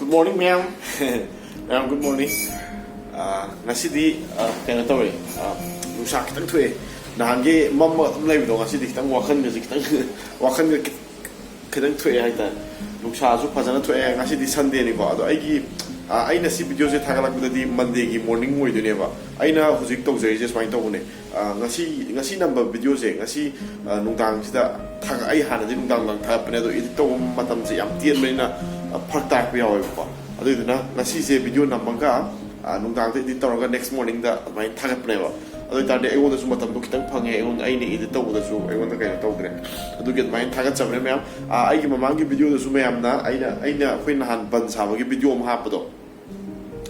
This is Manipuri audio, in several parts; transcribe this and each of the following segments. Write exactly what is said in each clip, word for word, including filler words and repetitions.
Good morning, ꯃꯌꯥꯝ꯫ ꯃꯌꯥꯝ, good morning꯫ ꯑꯥ, ꯉꯁꯤꯗꯤ, ꯑꯥ, ꯀꯩꯅꯣ ꯇꯧꯔꯦ, ꯑꯥ, ꯅꯨꯡꯁꯥ ꯈꯤꯇꯪ ꯊꯣꯛꯑꯦ꯫ ꯅꯍꯥꯟꯒꯤ ꯃꯝꯃ ꯑꯗꯨꯝ ꯂꯩꯕꯗꯣ, ꯉꯁꯤꯗꯤ ꯈꯤꯇꯪ ꯋꯥꯈꯜꯒꯁꯦ ꯈꯤꯇꯪ ꯋꯥꯈꯜꯒ ꯈꯤ-, ꯈꯤꯇꯪ ꯊꯣꯛꯑꯦ ꯍꯥꯏꯇꯥꯔꯦ꯫ ꯅꯨꯡꯁꯥꯁꯨ ꯐꯖꯅ ꯊꯣꯛꯑꯦ꯫ ꯉꯁꯤꯗꯤ Sundayꯅꯤꯀꯣ꯫ ꯑꯗꯣ ꯑꯩꯒꯤ, ꯑꯥ, ꯑꯩꯅ ꯁꯤ videoꯁꯦ ꯊꯥꯒꯠꯂꯛꯄꯗꯗꯤ Mondayꯒꯤ morning ꯑꯣꯏꯗꯣꯏꯅꯦꯕ꯫ ꯑꯩꯅ ꯍꯧꯖꯤꯛ ꯇꯧꯖꯔꯤꯁꯦ ꯁꯨꯃꯥꯏꯅ ꯇꯧꯕꯅꯦ꯫ ꯑ, ꯉꯁꯤ, ꯉꯁꯤ ꯅꯝꯕ videoꯁꯦ ꯉꯁꯤ, ꯑ, ꯅꯨꯡꯗꯥꯡꯁꯤꯗ ꯊꯥꯒꯠ-, ꯑꯩ ꯍꯥꯟꯅꯗꯤ ꯅꯨꯡꯗꯥꯡ ꯅꯨꯡꯗꯥꯡ ꯊꯥꯒꯠꯄꯅꯦ, ꯑꯗꯣ edit ꯇꯧꯕ ꯃꯇꯝꯁꯦ ꯌꯥꯝ ꯇꯦꯟꯕꯅꯤꯅ, ꯑ, ꯐꯔꯛ ꯇꯥꯔꯛꯄ ꯌꯥꯎꯋꯦꯕꯀꯣ꯫ ꯑꯗꯨꯏꯗꯨꯅ ꯉꯁꯤꯁꯦ video ꯅꯝꯃꯒ, ꯑ, ꯅꯨꯡꯗꯥꯡꯗ edit ꯇꯧꯔꯒ next morningꯗ ꯑꯗꯨꯃꯥꯏꯅ ꯊꯥꯒꯠꯄꯅꯦꯕ꯫ ꯑꯗꯨ ꯑꯣꯏꯇꯥꯔꯗꯤ ꯑꯩꯉꯣꯟꯗꯁꯨ ꯃꯇꯝꯗꯣ ꯈꯤꯇꯪ ꯐꯪꯉꯦ, ꯑꯩꯉꯣꯟꯗ, ꯑꯩꯅ edit ꯇꯧꯕꯗꯁꯨ ꯑꯩꯉꯣꯟꯗ ꯀꯩꯅꯣ ꯇꯧꯗ꯭ꯔꯦ꯫ ꯑꯗꯨꯒꯤ ꯑꯗꯨꯃꯥꯏꯅ ꯊꯥꯒꯠꯆꯕꯅꯦ ꯃꯌꯥꯝ꯫ ꯑ, ꯑꯩꯒꯤ ꯃꯃꯥꯡꯒꯤ videoꯗꯁꯨ ꯃꯌꯥꯝꯅ ꯑꯩꯅ, ꯑꯩꯅ ꯑꯩꯈꯣꯏ ꯅꯍꯥꯟ ꯕꯟ ꯁꯥꯕꯒꯤ video ꯑꯃ ꯍꯥꯞꯄꯗꯣ,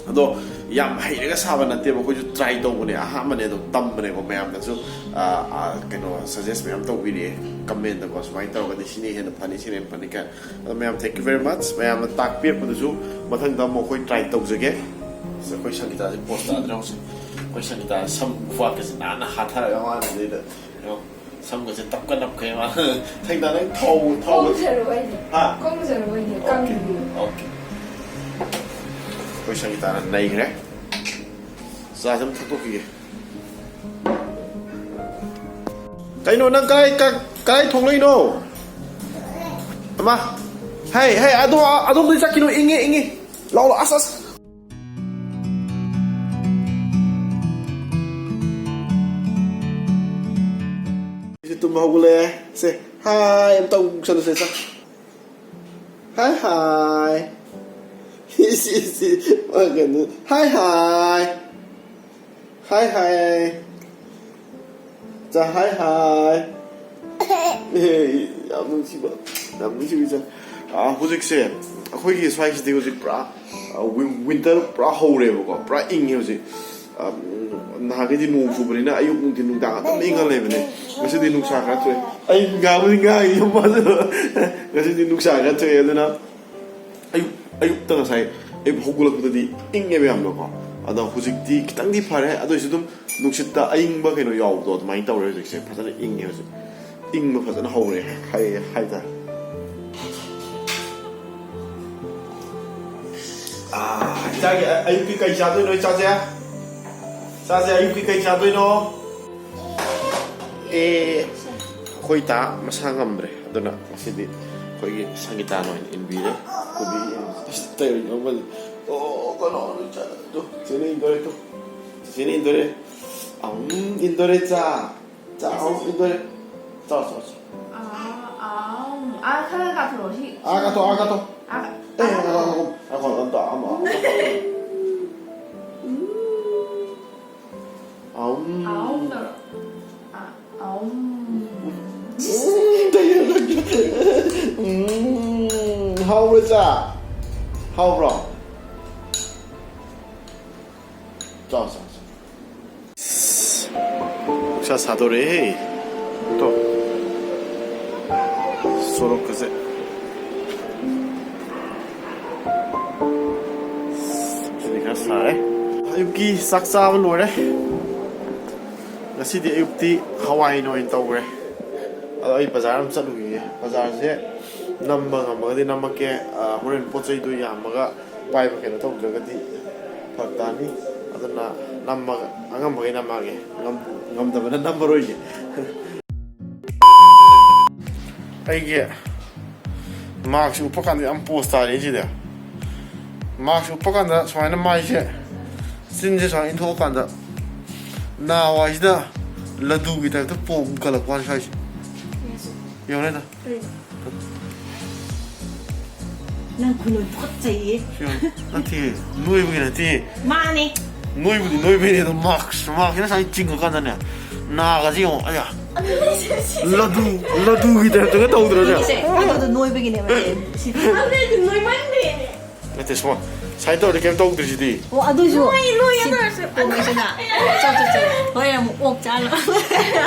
ꯑꯗꯣ ꯌꯥꯝ ꯍꯩꯔꯒ ꯁꯥꯕ ꯅꯠꯇꯦꯕ, ꯑꯩꯈꯣꯏꯁꯨ try ꯇꯧꯕꯅꯦ, ꯑꯍꯥꯟꯕꯅꯦ, ꯑꯗꯣ ꯇꯝꯕꯅꯦꯀꯣ꯫ ꯃꯌꯥꯝꯅꯁꯨ, ꯑ, ꯑ, ꯀꯩꯅꯣ, suggest ꯃꯌꯥꯝ ꯇꯧꯕꯤꯔꯛꯑꯦ commentꯗꯀꯣ, ꯁꯨꯃꯥꯏꯅ ꯇꯧꯔꯒꯗꯤ ꯁꯤꯅ ꯍꯦꯟꯅ ꯐꯅꯤ, ꯁꯤꯅ ꯍꯦꯟꯅ ꯐꯅꯤ ꯀꯥꯏꯅ꯫ ꯑꯗꯣ ꯃꯌꯥꯝ, thank you very much꯫ ꯃꯌꯥꯝꯅ ꯇꯥꯛꯄꯤꯔꯛꯄꯗꯨꯁꯨ ꯃꯊꯪꯗ ꯑꯃꯨꯛ ꯑꯩꯈꯣꯏ try ꯇꯧꯖꯒꯦ꯫ ꯑꯁ, ꯑꯩꯈꯣꯏ ꯁꯪꯒꯤꯇꯥꯁꯦ pose ꯇꯥꯗ꯭ꯔꯦ ꯍꯧꯖꯤꯛ꯫ ꯑꯩꯈꯣꯏ ꯁꯪꯒꯤꯇꯥꯁꯦ ꯁꯝ ꯈꯨꯐꯥꯛꯀꯁꯦ ꯅꯥꯟꯅ ꯍꯥꯠꯊꯔꯒ ꯃꯥꯅ ꯁꯤꯗꯩꯗ ꯌꯦꯡꯉꯣ꯫ ꯁꯝꯒꯁꯦ ꯇꯞꯀ ꯅꯞꯈ꯭ꯔꯦ ꯃꯥ꯫ ꯊꯦꯡꯅ ꯅꯪ ꯊꯧ-, ꯊꯧ-, ꯀꯣꯝꯖꯔꯣ ꯑꯩꯗꯤ꯫ ꯍꯥ? ꯀꯣꯝꯖꯔꯣ ꯑꯩꯗꯤ, ꯑꯣꯀꯦ, ꯀꯪꯗ꯭ꯔꯤꯌꯦ꯫ ꯑꯣꯀꯦ꯫ ꯑꯩꯈꯣꯏ ꯁꯪꯒꯤꯇꯥꯅ ꯅꯩꯈ꯭ꯔꯦ꯫ ꯆꯥꯁꯦ ꯑꯃ ꯊꯛꯇꯣꯛꯈꯤꯒꯦ꯫ ꯀꯩꯅꯣ ꯅꯪ ꯀꯥꯏ, ꯀꯥꯏ, ꯀꯥꯏ ꯊꯣꯛꯂꯛꯏꯅꯣ? ꯑꯃ꯫ ꯍꯩ, ꯍꯩ, ꯑꯗꯣ, ꯑꯗꯣꯝꯗ ꯆꯠꯈꯤꯅꯨ, ꯏꯪꯉꯦ, ꯏꯪꯉꯦ꯫ ꯂꯥꯎ, ꯂꯥꯎ, ꯑꯁ, ꯑꯁ꯫ ꯁꯤ ꯇꯨꯝꯕ ꯍꯧꯒꯠꯂꯛꯑꯦ꯫ ꯁꯦ, hi ꯑꯝꯇ ꯇꯧꯁꯜꯂꯨꯁꯦ, ꯁꯦ꯫ Hi, hi꯫ ꯁꯤ, ꯁꯤ, ꯁꯤ꯫ ꯃꯥ ꯀꯩꯅꯣ꯫ Hi, hi꯫ Hi, hi꯫ ꯆꯥ, hi, hi꯫ ꯑꯦ, ꯌꯥꯝ ꯅꯨꯡꯁꯤꯕ, ꯌꯥꯝ ꯅꯨꯡꯁꯤꯕ ꯏꯆꯥ꯫ ꯑꯥ, ꯍꯧꯖꯤꯛꯁꯦ ꯑꯩꯈꯣꯏꯒꯤ ꯁ꯭ꯋꯥꯏꯁꯤꯗꯤ ꯍꯧꯖꯤꯛ ꯄꯨꯔꯥ, ꯑ, win-, winter ꯄꯨꯔꯥ ꯍꯧꯔꯦꯕꯀꯣ, ꯄꯨꯔꯥ ꯏꯪꯉꯦ ꯍꯧꯖꯤꯛ꯫ ꯑ, ꯎꯝ, ꯅꯍꯥꯟꯈꯩꯗꯤ ꯅꯣꯡ ꯆꯨꯕꯅꯤꯅ ꯑꯌꯨꯛ, ꯅꯨꯡꯊꯤꯟ, ꯅꯨꯡꯗꯥꯡ ꯑꯗꯨꯝ ꯏꯪꯉ ꯂꯩꯕꯅꯦ꯫ ꯉꯁꯤꯗꯤ ꯅꯨꯡꯁꯥ ꯈꯔ ꯊꯣꯛꯑꯦ꯫ ꯑꯩ ꯉꯥꯡꯕꯨꯗꯤ ꯉꯥꯡꯉꯤ, ꯃꯥꯁꯨ꯫ ꯉꯁꯤꯗꯤ ꯅꯨꯡꯁꯥ ꯈꯔ ꯊꯣꯛꯑꯦ, ꯑꯗꯨꯅ ꯑꯌꯨꯛ, ꯑꯌꯨꯛꯇ ꯉꯁꯥꯏ ꯑꯌꯨꯛ ꯍꯧꯒꯠꯂꯛꯄꯗꯗꯤ ꯏꯪꯉꯦꯕ ꯌꯥꯝꯅꯀꯣ꯫ ꯑꯗꯣ ꯍꯧꯖꯤꯛꯇꯤ ꯈꯤꯇꯪꯗꯤ ꯐꯔꯦ, ꯑꯗꯨ ꯑꯣꯏꯁꯨ ꯑꯗꯨꯝ ꯅꯨꯡꯁꯤꯠꯇ ꯑꯏꯪꯕ ꯀꯩꯅꯣ ꯌꯥꯎꯕꯗꯣ ꯑꯗꯨꯃꯥꯏꯅ ꯇꯧꯔꯦ ꯍꯧꯖꯤꯛꯁꯦ꯫ ꯐꯖꯅ ꯏꯪꯉꯦ ꯍꯧꯖꯤꯛ꯫ ꯏꯪꯕ ꯐꯖꯅ ꯍꯧꯔꯦ ꯍꯥꯏ-, ꯍꯥꯏꯇꯥꯔꯦ꯫ ꯏꯆꯥꯒꯤ ꯑꯌꯨꯛꯀꯤ ꯀꯩ ꯆꯥꯗꯣꯏꯅꯣ ꯏꯆꯥꯁꯦ? ꯏꯆꯥꯁꯦ ꯑꯌꯨꯛꯀꯤ ꯀꯩ ꯆꯥꯗꯣꯏꯅꯣ? ꯑꯦ, ꯑꯩꯈꯣꯏ ꯇꯥ ꯃꯁꯥ ꯉꯝꯗ꯭ꯔꯦ, ꯑꯗꯨꯅ ꯉꯁꯤꯗꯤ ꯑꯩꯈꯣꯏꯒꯤ ꯁꯪꯒꯤꯇꯥꯅ ꯑꯣꯏꯅ ꯏꯟꯕꯤꯔꯦ꯫ ꯀꯣꯕꯤ ꯏꯟ-, ꯑꯁ, ꯇꯩꯔꯣꯏ ꯉꯝꯃꯗꯤ꯫ ꯑꯣ, ꯀꯩꯅꯣ, ꯏꯆꯥ, ꯑꯗꯨ ꯆꯦꯆꯦꯅ ꯏꯟꯗꯣꯔꯦ, ꯇꯨ꯫ ꯆꯦꯆꯦꯅ ꯏꯟꯗꯣꯔꯦ꯫ ꯑꯝ, ꯏꯟꯗꯣꯔꯦ, ꯆꯥ꯫ ꯆꯥ, ꯑꯝ, ꯏꯟꯗꯣꯔꯦ꯫ ꯆꯥꯎ, ꯆꯥꯎ, ꯆꯥꯎ꯫ ꯑꯥ, ꯑꯥ, ꯑꯥ, ꯈꯔ ꯀꯥꯊꯣꯔꯛꯑꯣ, ꯁꯤ꯫ ꯑꯥ, ꯀꯥꯊꯣꯛ, ꯑꯥ, ꯀꯥꯊꯣꯛ꯫ ꯑꯥ, ꯑꯦ, ꯑꯥ, ꯑꯥ, ꯀꯥꯊꯣꯛ꯫ ꯑꯥ, ꯀꯥꯊꯣꯛ, ꯑꯝꯇ, ꯑꯃ, ꯑꯃ꯫ ꯎꯝ꯫ ꯑꯝ꯫ ꯑꯝ ꯇꯧꯔꯣ꯫ ꯑꯥ, ꯑꯝ꯫ ꯎꯝ, ꯎꯝ, ꯍꯥꯎꯕ꯭ꯔꯣ ꯆꯥ? ꯍꯥꯎꯕ꯭ꯔꯣ? ꯆꯥꯎ, ꯆꯥꯎ, ꯆꯥꯎ꯫ ꯅꯨꯡꯁꯥ ꯁꯥꯗꯣꯔꯛꯑꯦꯍꯦ꯫ ꯇꯣ꯫ ꯁꯣꯔꯣꯛꯀꯁꯦ꯫ ꯁꯤꯗꯤ ꯈꯔ ꯁꯥꯔꯦ꯫ ꯑꯌꯨꯛꯀꯤ ꯆꯥꯛ ꯆꯥꯕ ꯂꯣꯏꯔꯦ꯫ ꯉꯁꯤꯗꯤ ꯑꯌꯨꯛꯇꯤ ꯍꯋꯥꯏꯅ ꯑꯣꯏꯅ ꯇꯧꯈ꯭ꯔꯦ꯫ ꯑꯗꯣ ꯑꯩ ꯕꯖꯥꯔ ꯑꯃ ꯆꯠꯂꯨꯈꯤꯒꯦ꯫ ꯕꯖꯥꯔꯁꯦ ꯅꯝꯕ ꯉꯝꯃꯒꯗꯤ ꯅꯝꯃꯛꯀꯦ꯫ ꯑ, ꯍꯣꯔꯦꯟ ꯄꯣꯠ ꯆꯩꯗꯣ ꯌꯥꯝꯃꯒ ꯄꯥꯏꯕ ꯀꯩꯅꯣ ꯇꯧꯗ꯭ꯔꯒꯗꯤ ꯐꯔꯛ ꯇꯥꯅꯤ꯫ ꯑꯗꯨꯅ ꯅꯝꯃꯒ, ꯑꯉꯝꯕꯈꯩ ꯅꯝꯃꯛꯑꯒꯦ꯫ ꯉꯝ-, ꯉꯝꯗꯕꯅ ꯅꯝꯃꯔꯣꯏꯒꯦ꯫ ꯑꯩꯒꯤ ꯃꯥꯛꯁ ꯎꯞꯄ ꯀꯥꯟꯗ ꯌꯥꯝ ꯄꯣꯁ ꯇꯥꯔꯦ ꯁꯤꯗꯤ꯫ ꯃꯥꯛꯁ ꯎꯞꯄ ꯀꯥꯟꯗ ꯁꯨꯃꯥꯏꯅ ꯃꯥꯏꯁꯦ, ꯆꯤꯟꯁꯦ ꯁꯨꯃꯥꯏꯅ ꯏꯟꯊꯣꯛꯑꯀꯥꯟꯗ ꯅꯥꯋꯥꯏꯁꯤꯗ ꯂꯗꯨꯒꯤ ꯇꯥꯏꯞꯇ ꯄꯣꯝꯈꯠꯂꯛꯄ ꯋꯥꯅꯤ ꯁ꯭ꯋꯥꯏꯁꯦ꯫ ꯌꯦꯡꯉꯨꯅꯦ ꯑꯗꯣ꯫ ꯀꯩꯅꯣ? ꯅꯪ ꯈꯨꯅꯣꯏ ꯇꯨꯀꯠꯆꯩꯌꯦ꯫ ꯁꯤ ꯌꯦꯡꯉꯨ꯫ ꯅꯠꯇꯦ, ꯅꯣꯏꯕꯒꯤ ꯅꯠꯇꯦ꯫ ꯃꯥꯅꯦ꯫ ꯅꯣꯏꯕꯨꯗꯤ ꯅꯣꯏꯕꯩꯅꯦ, ꯑꯗꯣ ꯃꯥꯛꯁ, ꯃꯥꯛꯁꯁꯤꯅ ꯁꯨꯃꯥꯏꯅ ꯆꯤꯡꯉꯀꯥꯟꯗꯅꯦ, ꯅꯥꯒꯁꯦ ꯌꯦꯡꯉꯣ, ꯑꯌꯥ꯫ ꯑꯗꯨꯅꯦ ꯁꯤ, ꯁꯤ꯫ ꯂꯗꯨ, ꯂꯗꯨꯒꯤ ꯇꯥꯏꯞꯇꯒ ꯇꯧꯗ꯭ꯔꯣ ꯁꯦ? ꯁꯦ, ꯑꯗꯨꯗꯣ ꯅꯣꯏꯕꯒꯤꯅꯦꯕ ꯁꯤꯗꯤ꯫ ꯑꯗꯨꯗꯤ ꯅꯣꯏꯃꯟꯗꯦꯅꯦ꯫ ꯅꯠꯇꯦ, ꯁꯨꯃꯥꯏ-, ꯁꯨꯃꯥꯏꯅ ꯇꯧꯔꯗꯤ ꯀꯩꯝ ꯇꯧꯗ꯭ꯔꯤꯁꯤꯗꯤ꯫ ꯑꯣ, ꯑꯗꯨꯁꯨ ꯅꯣꯏ, ꯅꯣꯏ ꯁꯤ ꯑꯗꯨ ꯑꯣꯏꯔꯁꯨ꯫ ꯄꯣꯝꯃꯤꯁꯤꯅ꯫ ꯆꯣ, ꯆꯣ, ꯆꯣ꯫ ꯍꯣꯔꯦꯟ ꯑꯃꯨꯛ ꯑꯣꯛ ꯆꯥꯅꯕ꯫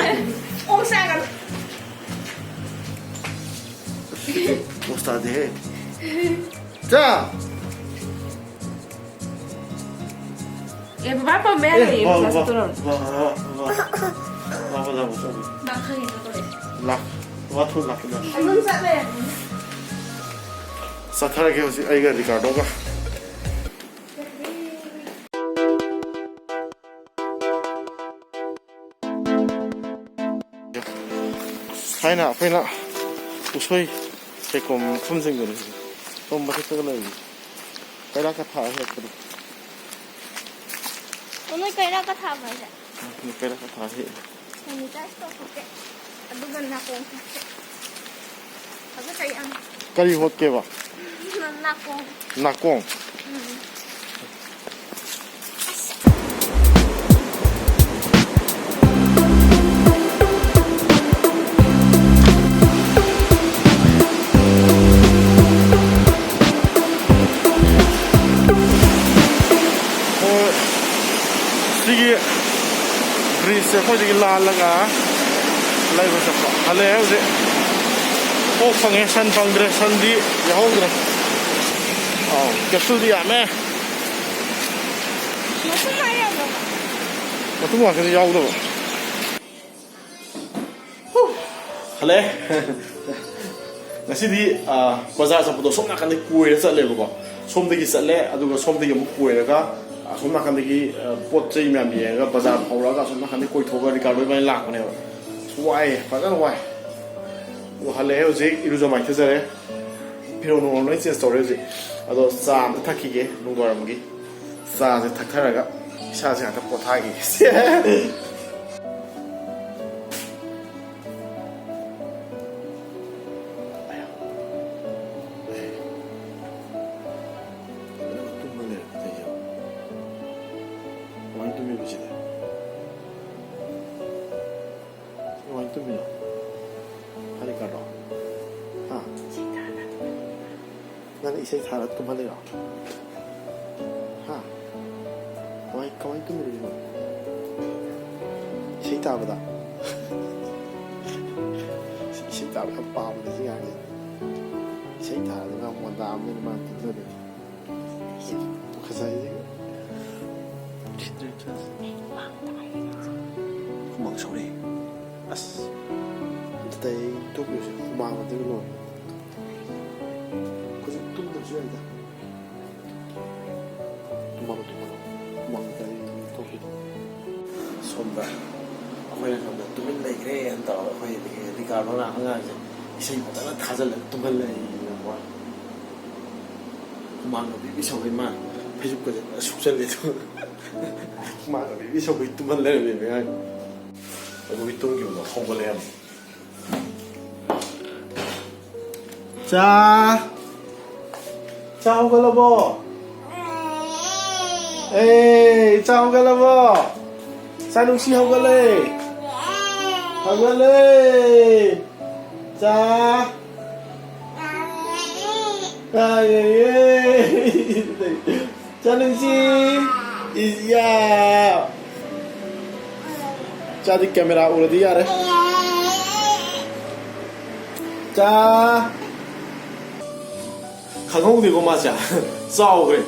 ꯑꯣꯛ ꯆꯥꯒꯅꯨ꯫ ꯄꯣꯁ ꯇꯥꯗꯦꯍꯦ꯫ ꯆꯥ! ꯑꯦ, ꯕꯕꯥ ꯄꯝꯃꯦ ꯑꯦ, ꯍꯥꯏꯔꯦ, ꯕꯕꯥ, ꯄꯩꯁꯥ ꯕꯕꯥ, ꯆꯠꯇꯣꯔꯝ꯫ ꯕꯕꯥ, ꯕꯕꯥ, ꯕꯕꯥ, ꯕꯕꯥ, ꯕꯕꯥ, ꯕꯕꯥ꯫ ꯃꯥ ꯈꯪꯉꯦ, ꯆꯠꯇꯣꯔꯦ꯫ ꯂꯥꯛ-, ꯕꯕꯥ ꯊꯣꯛ ꯂꯥꯛꯀꯅꯤ꯫ ꯑꯗꯨꯝ ꯆꯠꯂꯦ꯫ ꯆꯠꯊꯔꯒꯦ ꯍꯧꯖꯤꯛ ꯑꯩꯒ ꯔꯤꯀꯥꯔꯗꯣꯒ꯫ ꯊꯥꯏꯅ ꯑꯩꯈꯣꯏꯅ ꯎꯁꯣꯏ ꯆꯦꯛꯀꯣꯝ ꯃꯐꯝꯁꯤꯡꯗꯨꯅꯤ꯫ ꯁꯣꯝ ꯃꯊꯛꯇꯒ ꯂꯩꯔꯤ꯫ ꯀꯩꯔꯥꯛꯀ ꯊꯥ ꯍꯦꯛꯄꯗꯣ꯫ ꯑꯣ, ꯅꯣꯏ ꯀꯩꯔꯥꯛꯀ ꯊꯥꯕ꯭ꯔꯣ ꯍꯥꯏꯁꯦ? ꯎꯝ, ꯀꯩꯔꯥꯛꯀ ꯊꯥ ꯍꯦꯛꯑꯦ꯫ Sanitize ꯇꯧꯊꯣꯛꯀꯦ꯫ ꯑꯗꯨꯒ ꯅꯥꯀꯣꯡ ꯊꯥꯛꯀꯦ꯫ ꯐꯖꯗ꯭ꯔꯥ ꯌꯥꯝ? ꯀꯔꯤ ꯍꯣꯠꯀꯦꯕ? ꯅꯥꯀꯣꯡ꯫ ꯅꯥꯀꯣꯡ? ꯎꯝ꯫ ꯍꯣꯏ, ꯁꯤꯒꯤ bridgeꯁꯦ ꯑꯩꯈꯣꯏꯗꯒꯤ ꯂꯥꯜꯂꯒ ꯂꯩꯕ ꯆꯠꯄ꯫ ꯍꯜꯂꯛꯑꯦ ꯍꯧꯖꯤꯛ꯫ ꯑꯣꯛ ꯐꯪꯉꯦ, ꯁꯟ ꯐꯪꯗ꯭ꯔꯦ, ꯁꯟꯗꯤ ꯌꯥꯎꯍꯧꯗ꯭ꯔꯦ꯫ ꯑꯥꯎ, capsuleꯗꯤ ꯌꯥꯝꯃꯦ꯫ ꯃꯇꯨꯝ ꯉꯥꯛꯇꯗꯤ ꯌꯥꯎꯗꯕ꯫ ꯍꯜꯂꯛꯑꯦ꯫ ꯉꯁꯤꯗꯤ, ꯑ, ꯕꯖꯥꯔ ꯆꯠꯄꯗꯣ ꯁꯣꯝ ꯅꯥꯀꯟꯗꯩ ꯀꯣꯏꯔ ꯆꯠꯂꯦꯕꯀꯣ꯫ ꯁꯣꯝꯗꯒꯤ ꯆꯠꯂꯦ, ꯑꯗꯨꯒ ꯁꯣꯝꯗꯒꯤ ꯑꯃꯨꯛ ꯀꯣꯏꯔꯒ, ꯑ, ꯁꯣꯝ ꯅꯥꯀꯟꯗꯒꯤ, ꯑ, ꯄꯣꯠ ꯆꯩ ꯃꯌꯥꯝ ꯌꯦꯡꯉꯒ ꯕꯖꯥꯔ ꯐꯥꯎꯔꯛꯑꯒ ꯑꯁꯣꯝ ꯅꯥꯀꯟꯗꯒꯤ ꯀꯣꯏꯊꯣꯛꯑꯒ ꯔꯤꯀꯥꯔꯗꯣ ꯏꯕꯥꯅꯤ ꯂꯥꯛꯄꯅꯦꯕ꯫ ꯑꯁ, ꯋꯥꯏꯌꯦ, ꯐꯖꯅ ꯋꯥꯏ꯫ ꯑꯗꯣ ꯍꯜꯂꯛꯑꯦ ꯍꯧꯖꯤꯛ, ꯏꯔꯨꯖ ꯃꯥꯏꯊꯖꯔꯦ꯫ ꯐꯤꯔꯣꯜ ꯅꯨꯡꯔꯣꯜ ꯂꯣꯏ change ꯇꯧꯔꯦ ꯍꯧꯖꯤꯛ꯫ ꯑꯗꯣ ꯆꯥ ꯑꯝꯇ ꯊꯛꯈꯤꯒꯦ ꯅꯨꯡꯗꯥꯡꯋꯥꯏꯔꯝꯒꯤ꯫ ꯆꯥꯁꯦ ꯊꯛꯊꯔꯒ ꯏꯁꯥꯁꯦ ꯉꯥꯛꯇ ꯄꯣꯊꯥꯈꯤꯒꯦ꯫ ꯐꯖꯅ ꯇꯨꯝꯃ ꯂꯩꯔꯝꯃꯦ ꯇꯧꯔꯤꯁꯦ꯫ ꯀꯃꯥꯏꯅ ꯇꯨꯝꯃꯤꯕ ꯁꯤꯗꯤ? ꯀꯃꯥꯏꯅ ꯇꯨꯝꯃꯤꯅꯣ? ꯍꯥꯏꯔꯤ ꯀꯥꯔꯗꯣ? ꯍꯥ? ꯅꯪ ꯏꯁꯩ ꯊꯥꯔ ꯇꯨꯝꯍꯜꯂꯤꯔꯣ? ꯍꯥ? ꯀꯃꯥꯏ, ꯀꯃꯥꯏ ꯇꯨꯝꯃꯤꯅꯣ? ꯏꯁꯩ ꯇꯥꯕꯗ? ꯏꯁꯩ ꯇꯥꯕ ꯌꯥꯝ ꯄꯥꯝꯕꯅꯦ ꯁꯤ ꯑꯉꯥꯡꯁꯦ꯫ ꯏꯁꯩ ꯊꯥꯔꯗꯤ ꯃꯥ ꯃꯣꯟꯗꯥ ꯑꯃꯅꯦ ꯃꯥ ꯇꯨꯝꯖꯗꯣꯏꯁꯦ꯫ ꯄꯨꯈꯠꯆꯔꯤꯁꯦ꯫ ꯍꯨꯃꯥꯡ ꯁꯧꯔꯦ꯫ ꯑꯁ꯫ ꯑꯝꯇ ꯇꯩ ꯇꯨꯝꯃꯤꯁꯦ ꯍꯨꯃꯥꯡ ꯑꯗꯨꯝ ꯂꯣꯏꯔꯦ꯫ ꯍꯧꯖꯤꯛ ꯇꯨꯝꯗꯕꯁꯨ ꯌꯥꯏꯗ꯫ ꯇꯨꯝꯃꯔꯣ, ꯇꯨꯝꯃꯔꯣ꯫ ꯍꯨꯃꯥꯡ ꯀꯔꯤ ꯊꯣꯛꯈꯤꯗꯣ? ꯁꯣꯝꯗ ꯑꯩꯈꯣꯏꯅ ꯁꯣꯝꯗ ꯇꯨꯃꯤꯟ ꯂꯩꯈ꯭ꯔꯦꯅ ꯇꯧꯔꯒ ꯑꯩꯈꯣꯏ ꯔꯤꯀꯥꯔꯗꯣꯅ ꯑꯉꯥꯡꯁꯦ ꯏꯁꯩ ꯐꯖꯅ ꯊꯥꯖꯤꯜꯂꯒ ꯇꯨꯝꯍꯜꯂꯦ꯫ ꯍꯨꯃꯥꯡꯒ ꯄꯤꯕꯤ ꯁꯧꯕꯩ ꯃꯥ ꯐꯩꯖꯨꯞꯀꯁꯦ ꯐꯖꯅ ꯁꯨꯞꯆꯜꯂꯦ ꯑꯗꯨꯒ ꯍꯨꯃꯥꯡꯒ ꯄꯤꯕꯤ ꯁꯧꯕꯩ ꯇꯨꯝꯍꯜ ꯂꯩꯔꯝꯃꯦ ꯑꯉꯥꯡ꯫ ꯑꯗꯨꯒꯤ ꯇꯨꯝꯈꯤꯕꯗꯣ ꯍꯧꯒꯠꯂꯛꯑꯦ ꯑꯃꯨꯛ꯫ ꯆꯥ꯫ ꯆꯥ ꯍꯧꯒꯠꯂꯕꯣ? ꯑꯦ, ꯆꯥ ꯍꯧꯒꯠꯂꯕꯣ? ꯆꯥ ꯅꯨꯡꯁꯤ ꯍꯧꯒꯠꯂꯦ꯫ ꯍꯧꯒꯠꯂꯦ꯫ ꯆꯥ꯫ ꯑꯥ, ꯌꯦ, ꯌꯦ꯫ ꯆꯥ ꯅꯨꯡꯁꯤ꯫ ꯏꯌꯥ꯫ ꯆꯥꯗꯤ ꯀꯦꯃꯦꯔꯥ ꯎꯔꯗꯤ ꯌꯥꯔꯦ꯫ ꯆꯥ꯫ ꯈꯪꯍꯧꯗꯦꯀꯣ ꯃꯥꯁꯦ꯫ ꯆꯥꯎꯈ꯭ꯔꯦ꯫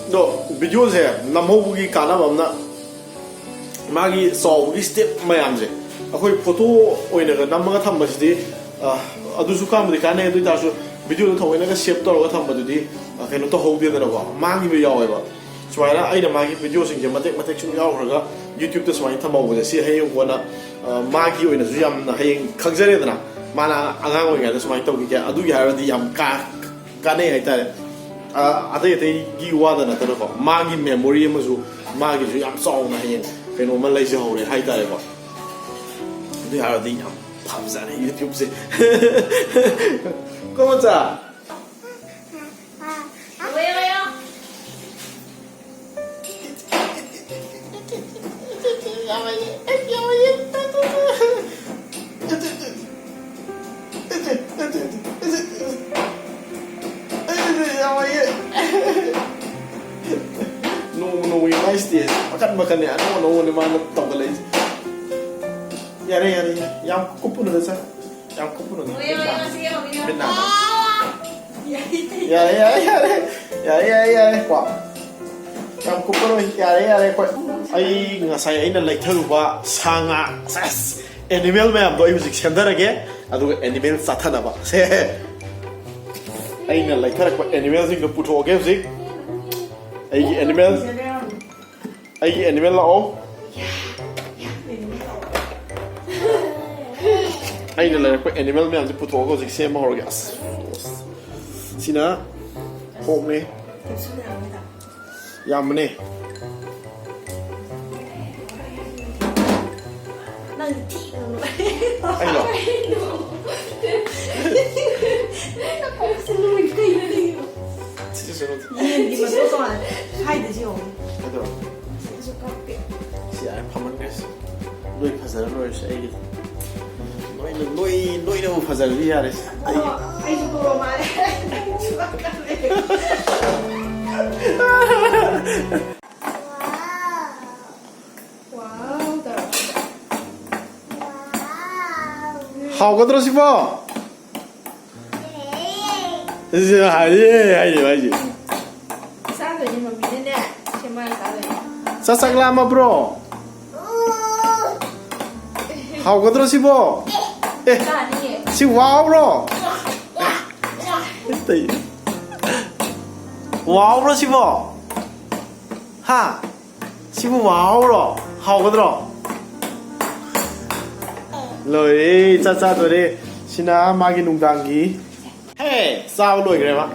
ꯑꯗꯣ ꯚꯤꯗꯤꯑꯣꯁꯦ ꯅꯝꯍꯧꯕꯒꯤ ꯀꯥꯟꯅꯕ ꯑꯃꯅ ꯃꯥꯒꯤ ꯆꯥꯎꯕꯒꯤ ꯁ꯭ꯇꯦꯞ ꯃꯌꯥꯝꯁꯦ ꯑꯩꯈꯣꯏ ꯐꯣꯇꯣ ꯑꯣꯏꯅꯒ ꯅꯝꯃꯒ ꯊꯝꯕꯁꯤꯗꯤ, ꯑ, ꯑꯗꯨꯁꯨ ꯀꯥꯟꯕꯨꯗꯤ ꯀꯥꯟꯅꯩ꯫ ꯑꯗꯨ ꯑꯣꯏ ꯇꯥꯔꯁꯨ ꯚꯤꯗꯤꯑꯣꯗ ꯊꯑꯣꯏꯅꯒ ꯁꯦꯞ ꯇꯧꯔꯒ ꯊꯝꯕꯗꯨꯗꯤ, ꯑ, ꯀꯩꯅꯣ ꯇꯧꯍꯧꯗꯦꯗꯅꯀꯣ, ꯃꯥꯡꯈꯤꯕ ꯌꯥꯎꯋꯦꯕ꯫ ꯁꯨꯃꯥꯏꯅ ꯑꯩꯅ ꯃꯥꯒꯤ ꯚꯤꯗꯤꯑꯣꯁꯤꯡꯁꯦ ꯃꯇꯦꯛ ꯃꯇꯦꯛ ꯁꯨꯝ ꯌꯥꯎꯈ꯭ꯔꯒ YouTube ꯁꯨꯃꯥꯏꯅ ꯊꯝꯍꯧꯕꯁꯦ, ꯁꯤ ꯍꯌꯦꯡ ꯀꯣꯟꯅ, ꯑ, ꯃꯥꯒꯤ ꯑꯣꯏꯅꯁꯨ ꯌꯥꯝꯅ ꯍꯌꯦꯡ ꯈꯪꯖꯔꯦꯗꯅ, ꯃꯥꯅ ꯑꯉꯥꯡ ꯑꯣꯏꯔꯤꯉꯩꯗ ꯁꯨꯃꯥꯏꯅ ꯇꯧꯈꯤꯒꯦ꯫ ꯑꯗꯨꯒꯤ ꯍꯥꯏꯔꯗꯤ ꯌꯥꯝ ꯀꯥ ꯀꯥꯟꯅꯩ ꯍꯥꯏꯇꯥꯔꯦ꯫ ꯑ, ꯑꯇꯩ ꯑꯇꯩꯒꯤ ꯋꯥꯗ ꯅꯠꯇꯅꯀꯣ, ꯃꯥꯒꯤ ꯃꯦꯃꯣꯔꯤ ꯑꯃꯁꯨ, ꯃꯥꯒꯤꯁꯨ ꯌꯥꯝ ꯆꯥꯎꯅ ꯍꯌꯦꯡ ꯀꯩꯅꯣꯝꯃ ꯂꯩꯖꯍꯧꯔꯦ ꯍꯥꯏꯇꯥꯔꯦꯀꯣ꯫ ꯑꯗꯨ ꯍꯥꯏꯔꯗꯤ ꯌꯥꯝ ꯐꯕꯖꯥꯠꯅꯤ YouTube ꯁꯦ꯫ ꯀꯣ ꯃꯆꯥ? ꯅꯣꯡꯃ ꯅꯣꯡꯃꯒꯤ ꯃꯥꯏ ꯁ꯭ꯇꯦꯖ ꯃꯈꯟ ꯃꯈꯟꯅꯦ, ꯑꯅꯧ ꯑꯅꯧꯕꯅꯦ ꯃꯥꯅ ꯇꯧꯈꯠꯂꯛꯏꯁꯦ꯫ ꯌꯥꯔꯦ, ꯌꯥꯔꯦ, ꯌꯥꯔꯦ꯫ ꯌꯥꯝ ꯀꯨꯞꯄꯨꯅꯨꯗ, ꯁꯥꯔ꯫ ꯌꯥꯝ ꯀꯨꯞꯄꯨꯅꯨꯗ꯫ ꯃꯤꯠ ꯅꯥ-, ꯃꯤꯠ ꯅꯥ-, ꯌꯥꯔꯦ, ꯌꯥꯔꯦ, ꯌꯥꯔꯦ꯫ ꯌꯥꯔꯦ, ꯌꯥꯔꯦ, ꯌꯥꯔꯦ꯫ ꯀꯣ꯫ ꯌꯥꯝ ꯀꯨꯞꯄꯔꯣꯏ꯫ ꯌꯥꯔꯦ, ꯌꯥꯔꯦ, ꯑꯩꯈꯣꯏ꯫ ꯑꯩ ꯉꯁꯥꯏ ꯑꯩꯅ ꯂꯩꯊꯔꯨꯕ ꯁꯥ ꯉꯥ, ꯁꯦꯁ, ꯑꯦꯅꯤꯃꯦꯜ ꯃꯌꯥꯝꯗꯣ ꯑꯩ ꯍꯧꯖꯤꯛ ꯁꯦꯝꯊꯔꯒꯦ, ꯑꯗꯨꯒ ꯑꯦꯅꯤꯃꯦꯜ ꯆꯥꯊꯅꯕ꯫ ꯁꯦ꯫ ꯑꯩꯅ ꯂꯩꯊꯔꯛꯄ ꯑꯦꯅꯤꯃꯦꯜꯁꯤꯡꯗꯣ ꯄꯨꯊꯣꯛꯑꯒꯦ ꯍꯧꯖꯤꯛ꯫ ꯑꯩꯒꯤ ꯑꯦꯅꯤꯃꯦꯜ, ꯑꯩꯒꯤ ꯑꯦꯅꯤꯃꯦꯜ ꯂꯥꯛꯑꯣ꯫ ꯑꯩꯅ ꯂꯩꯔꯛꯄ ꯑꯦꯅꯤꯃꯦꯜ ꯃꯌꯥꯝꯁꯦ ꯄꯨꯊꯣꯛꯑꯒ ꯍꯧꯖꯤꯛ ꯁꯦꯝꯕ ꯍꯧꯔꯒꯦ꯫ ꯑꯁ, ꯁꯤꯅ ꯄꯣꯛꯅꯦ꯫ ꯀꯦꯞꯁꯨꯜ ꯌꯥꯝꯃꯤꯗ꯫ ꯌꯥꯝꯕꯅꯦ꯫ ꯅꯪ ꯊꯤꯅ ꯂꯣꯏ꯫ ꯑꯩꯔꯣ? ꯅꯪ ꯀꯣꯛꯁꯦ ꯂꯣꯏ ꯀꯩꯅꯣ? ꯁꯤꯁꯨ ꯁꯦꯝꯃꯣ꯫ ꯌꯦꯟꯒꯤ ꯃꯇꯣ ꯇꯣꯉꯥꯟ ꯁ꯭ꯋꯥꯏꯗꯁꯨ ꯌꯦꯡꯉꯨ꯫ ꯑꯗꯣ ꯁꯤꯁꯨ ꯀꯞꯄꯦ꯫ ꯁꯤ ꯌꯥꯔꯦ, ꯐꯝꯍꯟꯈ꯭ꯔꯁꯤ꯫ ꯂꯣꯏ ꯐꯖꯔ ꯂꯣꯏꯔꯁꯦ ꯑꯩꯒꯤꯗꯤ꯫ ꯂꯣꯏꯅ, ꯂꯣꯏ-, ꯂꯣꯏꯅꯃꯛ ꯐꯖꯔꯗꯤ ꯌꯥꯔꯦ꯫ ꯑꯩ ꯑꯣ, ꯑꯩꯁꯨ ꯀꯣꯔꯣ ꯃꯥꯜꯂꯦ꯫ ꯁꯨꯃꯥꯏꯅ ꯀꯞꯄꯦ꯫ ꯋꯥꯎ ꯇꯧꯔꯣ꯫ ꯍꯥꯎꯒꯗ꯭ꯔꯣ ꯁꯤꯕꯣ? ꯁꯤ ꯍꯥꯏꯌꯦ, ꯍꯥꯏꯌꯦ, ꯍꯥꯏꯌꯦ꯫ ꯆꯥꯗꯣꯏꯅꯦ ꯃꯝꯃꯤꯅꯅꯦ꯫ ꯁꯦꯝꯃꯒ ꯆꯥꯗꯣꯏꯅꯦ꯫ ꯆꯥꯛ, ꯆꯥꯛ ꯂꯥꯝꯃꯕ꯭ꯔꯣ? ꯍꯥꯎꯒꯗ꯭ꯔꯣ ꯁꯤꯕꯣ? ꯑꯦ, ꯆꯥꯅꯤꯌꯦ꯫ ꯁꯤ ꯋꯥꯎꯔꯣ? ꯋꯥꯎꯔꯣ ꯁꯤꯕꯣ? ꯍꯥ? ꯁꯤꯕꯨ ꯋꯥꯎꯔꯣ? ꯍꯥꯎꯒꯗ꯭ꯔꯣ? ꯂꯣꯏꯔꯦ, ꯆꯥꯛ ꯆꯥꯗꯣꯔꯦ꯫ ꯁꯤꯅ ꯃꯥꯒꯤ ꯅꯨꯡꯗꯥꯡꯒꯤ꯫ ꯍꯦ, ꯆꯥꯕ ꯂꯣꯏꯈ꯭ꯔꯦ ꯃꯥ꯫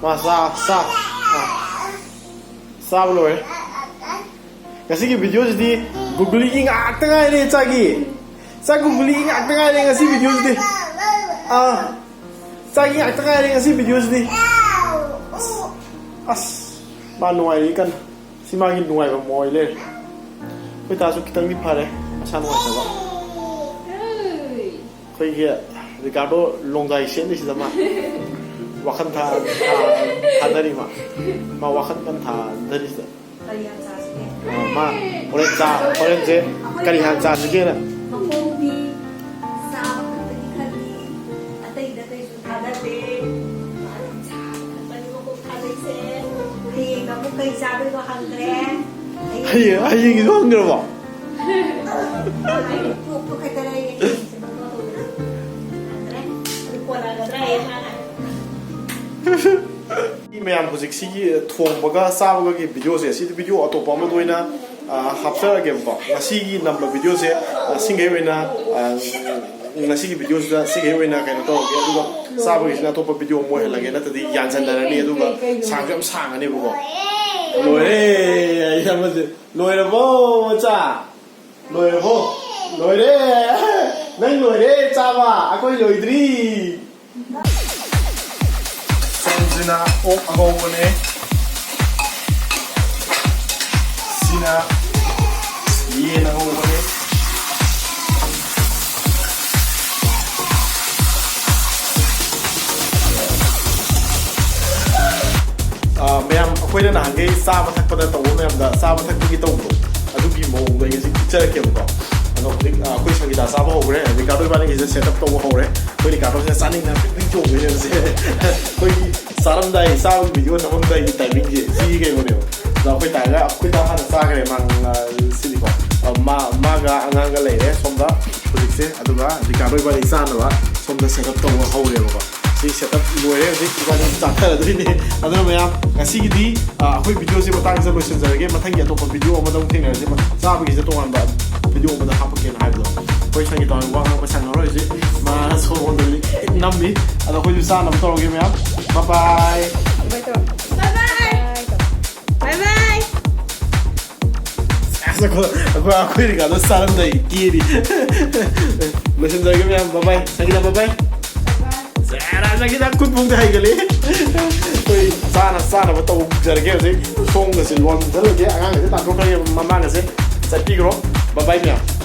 ꯃꯥ ꯆꯥ-, ꯆꯥ-, ꯑꯥ꯫ ꯆꯥꯕ ꯂꯣꯏꯔꯦ꯫ ꯉꯁꯤꯒꯤ ꯚꯤꯗꯤꯑꯣꯁꯤꯗꯤ ꯒꯨꯒꯨꯂꯤꯒꯤ ꯉꯥꯛꯇ ꯉꯥꯏꯔꯦ ꯆꯥꯒꯤ꯫ ꯆꯥ ꯒꯨꯒꯨꯂꯤꯒꯤ ꯉꯥꯛꯇ ꯉꯥꯏꯔꯦ ꯉꯁꯤ ꯚꯤꯗꯤꯑꯣꯁꯤꯗꯤ꯫ ꯑꯥ꯫ ꯆꯥꯒꯤ ꯉꯥꯛꯇ ꯉꯥꯏꯔꯦ ꯉꯁꯤ ꯚꯤꯗꯤꯑꯣꯁꯤꯗꯤ꯫ ꯑꯁ, ꯑꯁ, ꯃꯥ ꯅꯨꯡꯉꯥꯏꯔꯤ ꯀꯟꯅ꯫ ꯁꯤ ꯃꯥꯒꯤ ꯅꯨꯡꯉꯥꯏꯕ ꯑꯃ ꯑꯣꯏ ꯂꯩꯔꯦ꯫ ꯑꯩꯈꯣꯏ ꯇꯥꯁꯨ ꯈꯤꯇꯪꯗꯤ ꯐꯔꯦ, ꯃꯁꯥ ꯅꯨꯡꯉꯥꯏꯇꯕ꯫ ꯑꯩꯈꯣꯏꯒꯤ ꯔꯤꯀꯥꯔꯗꯣ ꯂꯣꯡꯗꯥꯏ ꯁꯦꯠꯂꯤꯁꯤꯗ ꯃꯥ ꯋꯥꯈꯜ ꯊꯥ-, ꯊꯥ-, ꯊꯥꯗꯔꯤ ꯃꯥ꯫ ꯃꯥ ꯋꯥꯈꯜ ꯀꯟꯅ ꯊꯥꯗꯔꯤꯁꯤꯗ꯫ ꯀꯔꯤ ꯌꯥꯝ ꯆꯥꯁꯤꯒꯦ? ꯑ, ꯃꯥ ꯍꯣꯔꯦꯟ ꯆꯥ-, ꯍꯣꯔꯦꯟꯁꯦ ꯀꯔꯤ ꯍꯥꯟꯅ ꯆꯥꯁꯤꯒꯦꯅ? ꯃꯈꯣꯡꯗꯤ ꯆꯥꯕ ꯈꯛꯇꯒꯤ ꯈꯜꯂꯤ, ꯑꯇꯩꯗ ꯀꯩꯁꯨ ꯊꯥꯗꯗꯦ꯫ ꯃꯥꯅ ꯆꯥꯕ ꯈꯛꯇꯅꯤ ꯃꯈꯣꯡ ꯊꯥꯗꯩꯁꯦ꯫ ꯍꯌꯦꯡꯅ ꯑꯃꯨꯛ ꯀꯩ ꯆꯥꯗꯣꯏꯅꯣ ꯍꯪꯗ꯭ꯔꯦ꯫ ꯍꯌꯦꯡ, ꯍꯌꯦꯡꯒꯤꯁꯨ ꯍꯪꯗ꯭ꯔꯕꯣ? ꯍꯌꯦꯡ ꯄꯣꯛꯄ ꯈꯛꯇ ꯂꯩꯔꯦ, ꯍꯌꯦꯡꯁꯦ ꯃꯃꯥ ꯍꯧꯗ꯭ꯔꯦ꯫ ꯍꯪꯗ꯭ꯔꯦ꯫ ꯑꯗꯨ ꯀꯣꯟꯅꯒꯗ꯭ꯔꯥ ꯍꯌꯦꯡ ꯃꯥꯅ? ꯃꯤ ꯃꯌꯥꯝ ꯍꯧꯖꯤꯛ ꯁꯤꯒꯤ ꯊꯣꯡꯕꯒ ꯆꯥꯕꯒꯒꯤ ꯚꯤꯗꯤꯑꯣꯁꯦ, ꯁꯤꯗꯤ ꯚꯤꯗꯤꯑꯣ ꯑꯇꯣꯞꯄ ꯑꯃꯗ ꯑꯣꯏꯅ ꯑ, ꯍꯥꯞꯆꯔꯒꯦꯕꯀꯣ꯫ ꯉꯁꯤꯒꯤ ꯅꯝꯕ ꯚꯤꯗꯤꯑꯣꯁꯦ, ꯑ, ꯁꯤꯡꯈꯩ ꯑꯣꯏꯅ, ꯑ, ꯉꯁꯤꯒꯤ ꯚꯤꯗꯤꯑꯣꯁꯤꯗ ꯁꯤꯡꯈꯩ ꯑꯣꯏꯅ ꯀꯩꯅꯣ ꯇꯧꯔꯒꯦ, ꯑꯗꯨꯒ ꯆꯥꯕꯒꯤꯁꯤꯅ ꯑꯇꯣꯞꯄ ꯚꯤꯗꯤꯑꯣ ꯑꯃ ꯑꯣꯏꯍꯜꯂꯒꯦ, ꯅꯠꯇ꯭ꯔꯗꯤ ꯌꯥꯟꯁꯟꯅꯔꯅꯤ, ꯑꯗꯨꯒ ꯁꯥꯡꯁꯨ ꯌꯥꯝ ꯁꯥꯡꯉꯅꯦꯕꯀꯣ꯫ ꯂꯣꯏꯔꯦ, ꯑꯩ ꯑꯃꯁꯦ꯫ ꯂꯣꯏꯔꯕꯣ, ꯃꯆꯥ? ꯂꯣꯏꯔꯕꯣ? ꯂꯣꯏꯔꯦ꯫ ꯅꯪ ꯂꯣꯏꯔꯦ ꯆꯥꯕ, ꯑꯩꯈꯣꯏ ꯂꯣꯏꯗ꯭ꯔꯤ꯫ ꯁꯣꯝꯁꯤꯅ ꯑꯣꯛ ꯑꯉꯧꯕꯅꯦ, ꯁꯤꯅ ꯌꯦꯟ ꯑꯉꯧꯕꯅꯦ꯫ ꯑꯥ, ꯃꯌꯥꯝ, ꯑꯩꯈꯣꯏꯅ ꯅꯍꯥꯟꯈꯩ ꯆꯥꯕ ꯊꯛꯄꯗ ꯇꯧꯕ ꯃꯌꯥꯝꯗ, ꯆꯥꯕ ꯊꯛꯄꯒꯤ ꯇꯧꯕꯗꯣ, ꯑꯗꯨꯒꯤ ꯃꯑꯣꯡꯗꯣ ꯑꯩ ꯉꯁꯤ ꯎꯠꯆꯔꯛꯀꯦꯕꯀꯣ꯫ ꯑꯗꯣ ꯍꯧꯖꯤꯛ, ꯑꯥ, ꯑꯩꯈꯣꯏ ꯁꯪꯒꯤꯇꯥ ꯆꯥꯕ ꯍꯧꯈ꯭ꯔꯦ, ꯔꯤꯀꯥꯔꯗꯣ ꯏꯕꯥꯅꯤꯒꯤꯁꯦ ꯁꯦꯠ ꯑꯞ ꯇꯧꯕ ꯍꯧꯔꯦ꯫ ꯑꯩꯈꯣꯏ ꯔꯤꯀꯥꯔꯗꯣꯁꯤꯅ ꯆꯥꯅꯤꯡꯅ ꯄꯤꯛ ꯄꯤꯛ ꯆꯣꯡꯗꯣꯏꯅꯦꯕꯁꯦ꯫ ꯑꯩꯈꯣꯏꯒꯤ ꯆꯥꯔꯝꯗꯥꯏ, ꯆꯥꯕꯒꯤ ꯚꯤꯗꯤꯑꯣ ꯅꯝꯃꯝꯗꯥꯏꯒꯤ ꯇꯥꯏꯃꯤꯡꯁꯦ ꯁꯤꯒꯤ ꯀꯩꯅꯣꯅꯦꯕ꯫ ꯑꯗꯣ ꯑꯩꯈꯣꯏ ꯇꯥꯒ, ꯑꯩꯈꯣꯏ ꯇꯥ ꯍꯥꯟꯅ ꯆꯥꯈ꯭ꯔꯦ, ꯃꯥ, ꯉ-, ꯁꯤꯗꯤꯀꯣ꯫ ꯑ, ꯃꯥ, ꯃꯥꯒ ꯑꯉꯥꯡꯒ ꯂꯩꯔꯦ ꯁꯣꯝꯗ ꯍꯧꯖꯤꯛꯁꯦ, ꯑꯗꯨꯒ ꯔꯤꯀꯥꯔꯗꯣ ꯏꯕꯥꯅꯤ ꯆꯥꯅꯕ ꯁꯣꯝꯗ ꯁꯦꯠ ꯑꯞ ꯇꯧꯕ ꯍꯧꯔꯦꯕꯀꯣ꯫ ꯁꯤ ꯁꯦꯠ ꯑꯞ ꯂꯣꯏꯔꯦ, ꯍꯧꯖꯤꯛ ꯏꯕꯥꯅꯤ ꯆꯥꯊꯔꯗꯣꯏꯅꯦ꯫ ꯑꯗꯨꯅ ꯃꯌꯥꯝ, ꯉꯁꯤꯒꯤꯗꯤ, ꯑ, ꯑꯩꯈꯣꯏ ꯚꯤꯗꯤꯑꯣꯁꯦ ꯃꯇꯥꯡꯁꯤꯗ ꯂꯣꯏꯁꯤꯟꯖꯔꯒꯦ꯫ ꯃꯊꯪꯒꯤ ꯑꯇꯣꯞꯄ ꯚꯤꯗꯤꯑꯣ ꯑꯃꯗ ꯑꯃꯨꯛ ꯊꯦꯡꯅꯔꯁꯦ꯫ ꯆꯥꯕꯒꯤꯁꯦ ꯇꯣꯉꯥꯟꯕ ꯚꯤꯗꯤꯑꯣ ꯑꯃꯗ ꯍꯥꯞꯄꯛꯀꯦꯅ ꯍꯥꯏꯕꯗꯣ꯫ ꯑꯩꯈꯣꯏ ꯁꯪꯒꯤꯇꯥ ꯋꯥ ꯉꯥꯡꯕ ꯁꯪꯉꯔꯣꯏ ꯍꯧꯖꯤꯛ꯫ ꯃꯥ ꯁꯣꯔ ꯍꯣꯟꯗꯕꯤ ꯅꯝꯃꯤ꯫ ꯑꯗꯣ ꯑꯩꯈꯣꯏꯁꯨ ꯆꯥꯅꯕ ꯇꯧꯔꯒꯦ ꯃꯌꯥꯝ꯫ ꯕꯥꯏ ꯕꯥꯏ꯫ ꯕꯥꯏ ꯕꯥꯏ꯫ ꯕꯥꯏ ꯕꯥꯏ꯫ ꯑꯁ, ꯑꯩꯈꯣꯏ, ꯑꯩꯈꯣꯏ, ꯑꯩꯈꯣꯏ ꯔꯤꯀꯥꯗꯣ ꯆꯥꯔꯝꯗꯥꯏ ꯀꯦꯔꯤ꯫ ꯂꯣꯏꯁꯤꯟꯖꯔꯒꯦ ꯃꯌꯥꯝ꯫ ꯕꯥꯏ ꯕꯥꯏ꯫ ꯁꯪꯒꯤꯇꯥ, ꯕꯥꯏ ꯕꯥꯏ꯫ ꯁꯦꯔꯥ, ꯁꯪꯒꯤꯇꯥ ꯈꯨꯠ ꯃꯨꯛꯇ ꯍꯩꯒꯠꯂꯦ꯫ ꯑꯩꯈꯣꯏ ꯆꯥꯅ ꯆꯥꯅꯕ ꯇꯧꯖꯔꯒꯦ ꯍꯧꯖꯤꯛ꯫ ꯊꯣꯡꯒꯁꯦ ꯂꯣꯟꯁꯤꯜꯂꯒꯦ꯫ ꯑꯉꯥꯡꯒꯁꯦ ꯇꯥꯟꯊꯣꯛꯈ꯭ꯔꯒꯦ꯫ ꯃꯃꯥꯡꯒꯁꯦ ꯆꯠꯄꯤꯈ꯭ꯔꯣ꯫ ꯕꯥꯏ ꯕꯥꯏ ꯃꯌꯥꯝ꯫